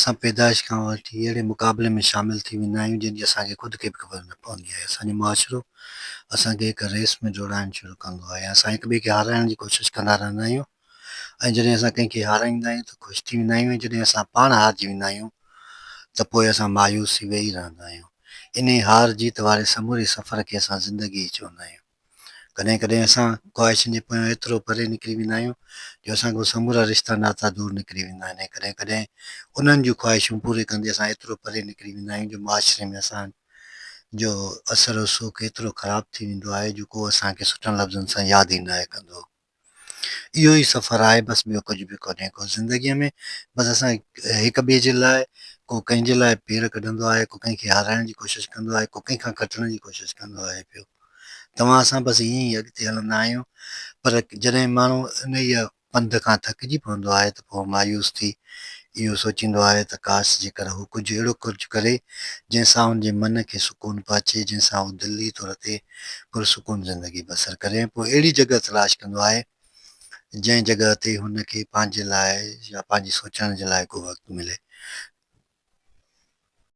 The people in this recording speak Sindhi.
اسان پيدائش کان وٺي اهڙي مقابلي ۾ شامل ٿي ويندا آهيون جنهن جي اسان کي خود کي به خبر نه پوندي آهي. اسان جو معاشرو اسان کي هڪ ريس ۾ ڊوڙائڻ شروع ڪندو آهي ۽ اسان هڪ ٻئي کي هارائڻ جي ڪوشش ڪندا رهندا آهيون ۽ جڏهن اسان ڪنهن کي هارائيندا آهيون ته خوش ٿي ويندا آهيون ۽ جڏهن اسان پاڻ هارجي ويندا آهيون ته پوء اسان مايوس ٿي ويهي رهندا آهيون. انهي هار جيت واري سموري سفر کي اسان زندگي ئي چوندا آهيون. ڪڏهن ڪڏهن اسان خواهشن جي پويان ايترو پري نڪري ويندا آهيون جو اسان کان سمورا رشتا ناتا دور نڪري ويندا آهن ۽ ڪڏهن ڪڏهن انهن جون خواهشون پوري ڪندي اسان ايترو پري نڪري ويندا آهيون جو معاشري ۾ اسان جو اثر رسوخ ايترو خراب ٿي ويندو آهي جو ڪو اسان کي سٺن لفظن سان ياد ئي ناهي ڪندو. اهو ئي سفر آهي بس ٻيو ڪجهه به ڪونهي ڪو زندگيء ۾ بس اسان هڪ ٻئي جي لاء ڪو ڪنهن جي لاء پير ڪڍندو آهي ڪو ڪنهن کي هارائڻ جي ڪوشش ڪندو آهي ڪو ڪنهن کان کٽڻ جي ڪوشش ڪندو آهي پيو توهان اسان بس ائين ئي اڳتي هلندا آهيون پر جڏهن ماڻهو انهيء پنڌ کان ٿڪجي پوندو آهي ته پوء مايوس ٿي اهو سوچيندو آهي ته ڪاش جيڪر هو ڪجهه اهڙو ڪجهه ڪري جنهن سان هن جي من کي سڪون پهچي، جنهن سان هو دلي طور تي پرسڪون زندگي بسر ڪري ۽ پوء اهڙي جڳهه تلاش ڪندو آهي جنهن جڳهه تي هن کي پنهنجي لاء يا پنهنجي سوچڻ جي لاء ڪو وقت ملي.